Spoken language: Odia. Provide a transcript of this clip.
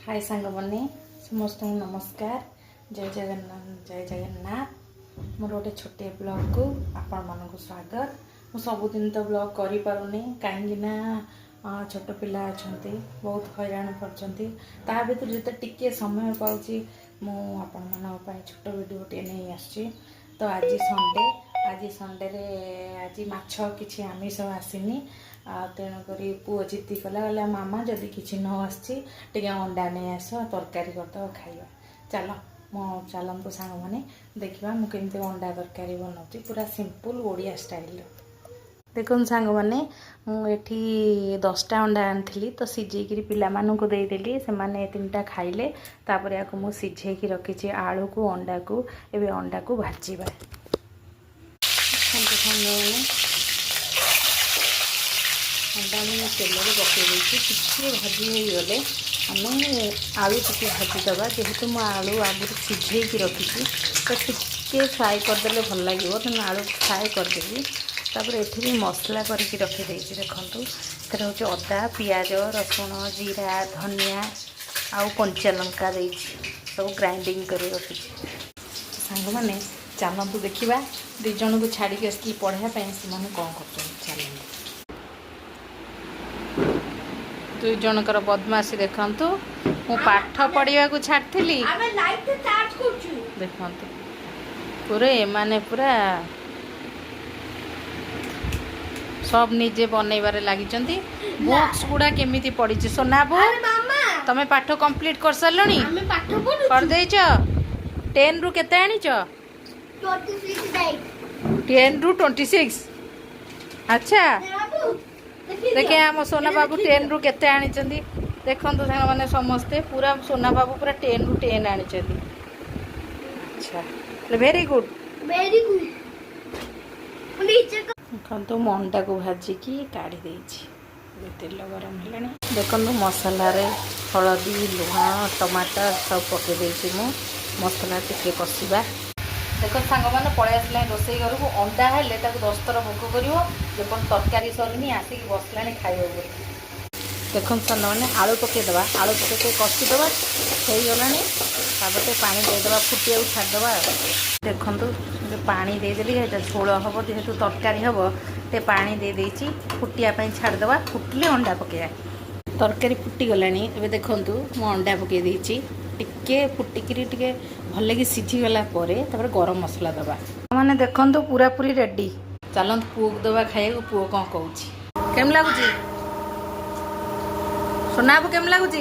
ହାଏ ସାଙ୍ଗମାନେ, ସମସ୍ତଙ୍କୁ ନମସ୍କାର। ଜୟ ଜଗନ୍ନାଥ, ଜୟ ଜଗନ୍ନାଥ। ମୋର ଗୋଟେ ଛୋଟିଆ ବ୍ଲଗ୍କୁ ଆପଣମାନଙ୍କୁ ସ୍ୱାଗତ। ମୁଁ ସବୁଦିନ ତ ବ୍ଲଗ୍ କରିପାରୁନି, କାହିଁକି ନା ଛୋଟ ପିଲା ଅଛନ୍ତି, ବହୁତ ହଇରାଣ କରୁଛନ୍ତି। ତା ଭିତରୁ ଯେତେ ଟିକେ ସମୟ ପାଉଛି, ମୁଁ ଆପଣମାନଙ୍କ ପାଇଁ ଛୋଟ ଭିଡ଼ିଓଟିଏ ନେଇ ଆସୁଛି। ତ ଆଜି ସଣ୍ଡେ। ଆଜି ସଣ୍ଡେରେ ଆଜି ମାଛ କିଛି ଆମିଷ ଆସିନି। ଆଉ ତେଣୁକରି ପୁଅ ଜିଦ୍ଦି କଲା, କହିଲା, "ମାମା, ଯଦି କିଛି ନ ଆସିଛି, ଟିକେ ଅଣ୍ଡା ନେଇ ଆସ, ତରକାରୀ କରିଦେବ, ଖାଇବା।" ଚାଲ ମୁଁ ଚାଲନ୍ତୁ ସାଙ୍ଗମାନେ, ଦେଖିବା ମୁଁ କେମିତି ଅଣ୍ଡା ତରକାରୀ ବନାଉଛି, ପୁରା ସିମ୍ପଲ୍ ଓଡ଼ିଆ ଷ୍ଟାଇଲର। ଦେଖନ୍ତୁ ସାଙ୍ଗମାନେ, ମୁଁ ଏଠି 10ଟା ଅଣ୍ଡା ଆଣିଥିଲି, ତ ସିଝେଇକିରି ପିଲାମାନଙ୍କୁ ଦେଇଦେଲି। ସେମାନେ ତିନିଟା ଖାଇଲେ। ତାପରେ ଆକୁ ମୁଁ ସିଝେଇକି ରଖିଛି ଆଳୁକୁ, ଅଣ୍ଡାକୁ। ଏବେ ଅଣ୍ଡାକୁ ଭାଜିବା। ଦେଖନ୍ତୁ ସାଙ୍ଗମାନେ, ଅଣ୍ଡା ମୁଁ ତେଲରେ ପକାଇ ଦେଇଛି। ଟିକିଏ ଭାଜି ହେଇଗଲେ ଆମେ ଆଳୁ ଟିକେ ଭାଜିଦେବା। ଯେହେତୁ ମୁଁ ଆଳୁ ଆଗରୁ ସିଝେଇକି ରଖିଛି, ତ ଟିକେ ଫ୍ରାଏ କରିଦେଲେ ଭଲ ଲାଗିବ। ତେଣୁ ଆଳୁ ଫ୍ରାଏ କରିଦେବି। ତାପରେ ଏଠି ବି ମସଲା କରିକି ରଖିଦେଇଛି। ଦେଖନ୍ତୁ, ଏଥିରେ ହେଉଛି ଅଦା, ପିଆଜ, ରସୁଣ, ଜିରା, ଧନିଆ ଆଉ କଞ୍ଚା ଲଙ୍କା ଦେଇଛି। ସବୁ ଗ୍ରାଇଣ୍ଡିଙ୍ଗ କରି ରଖିଛି। ସାଙ୍ଗମାନେ, ଚାଲନ୍ତୁ ଦେଖିବା, ଦୁଇ ଜଣଙ୍କୁ ଛାଡ଼ିକି ଆସିଥିଲି ପଢ଼ିବା ପାଇଁ, ସେମାନେ କ'ଣ କରୁଛନ୍ତି। ଚାଲନ୍ତୁ। ଦୁଇ ଜଣଙ୍କର ବଦମାସି ଦେଖନ୍ତୁ। ମୁଁ ପାଠ ପଢ଼ିବାକୁ ଛାଡ଼ିଥିଲି। ଆମେ ଲାଇଟ୍ ଚାର୍ଜ କରୁଛୁ। ଦେଖନ୍ତୁ, ପୁରା ଏମାନେ ପୁରା ସବ ନିଜେ ବନେଇବାରେ ଲାଗିଛନ୍ତି। ବୁକ୍ସ ଗୁଡ଼ା କେମିତି ପଡ଼ିଛି ସୋନାବୁ? ଆରେ ମାମା। ତମେ ପାଠ କମ୍ପ୍ଲିଟ୍ କରିସାରିଲଣି? ଆମେ ପାଠ ପଢୁଛୁ। କରିଦେଇଛ? 10ରୁ କେତେ ଆଣିଛ? 26 ଲାଇଟ୍। 10ରୁ 26? ଆଚ୍ଛା। ବାବୁ, ଦେଖେ, ଆମ ସୋନା ବାବୁ 10ରୁ କେତେ ଆଣିଛନ୍ତି। ଦେଖନ୍ତୁ ସାଙ୍ଗମାନେ ସମସ୍ତେ, ପୁରା ସୋନା ବାବୁ ପୁରା 10ରୁ 10 ଆଣିଛନ୍ତି। ଆଚ୍ଛା, ଭେରି ଗୁଡ୍। Very good. ନିଜେ ଦେଖନ୍ତୁ, ମୁଁ ଅଣ୍ଡାକୁ ଭାଜିକି କାଢ଼ି ଦେଇଛି। ଏବେ ତେଲ ଗରମ ହେଲାଣି। ଦେଖନ୍ତୁ, ମସଲାରେ ହଳଦୀ, ଲୁଣ, ଟମାଟର ସବୁ ପକାଇ ଦେଇଛି ମୁଁ। ମସଲା ଟିକେ କଷିବା। ଦେଖନ୍ତୁ ସାଙ୍ଗମାନେ, ପଳେଇ ଆସିଲାଣି ରୋଷେଇ ଘରକୁ। ଅଣ୍ଡା ହେଲେ ତାକୁ 10 ଥର ଭୋକ କରିବ। ଯେପର୍ଯ୍ୟନ୍ତ ତରକାରୀ ସରିନି, ଆସିକି ବସିଲାଣି ଖାଇବ ବୋଲି। ଦେଖନ୍ତୁ ସାଙ୍ଗମାନେ, ଆଳୁ ପକାଇଦେବା। ଆଳୁ ପକାଇ ଟିକେ କଷିଦେବା। ହେଇଗଲାଣି। ତାପରେ ଟିକେ ପାଣି ଦେଇଦେବା, ଫୁଟିବାକୁ ଛାଡ଼ିଦେବା। ଆଉ ଦେଖନ୍ତୁ, ଟିକେ ପାଣି ଦେଇଦେଲି। ଏଇଟା ଝୋଳ ହେବ ଯେହେତୁ, ତରକାରୀ ହେବ, ଟିକେ ପାଣି ଦେଇଦେଇଛି। ଫୁଟିବା ପାଇଁ ଛାଡ଼ିଦେବା। ଫୁଟିଲେ ଅଣ୍ଡା ପକାଇବା। ତରକାରୀ ଫୁଟିଗଲାଣି। ଏବେ ଦେଖନ୍ତୁ, ମୁଁ ଅଣ୍ଡା ପକାଇ ଦେଇଛି। ଟିକେ ଫୁଟିକିରି ଟିକେ ଭଲକି ସିଝିଗଲା ପରେ ତାପରେ ଗରମ ମସଲା ଦେବା। ମାନେ ଦେଖନ୍ତୁ, ପୁରାପୁରି ରେଡ଼ି। ଚାଲନ୍ତୁ, ପୁଅକୁ ଦେବା ଖାଇବାକୁ। ପୁଅ କ'ଣ କହୁଛି? କେମିତି ଲାଗୁଛି ସୋନାବୁ? କେମିତି ଲାଗୁଛି?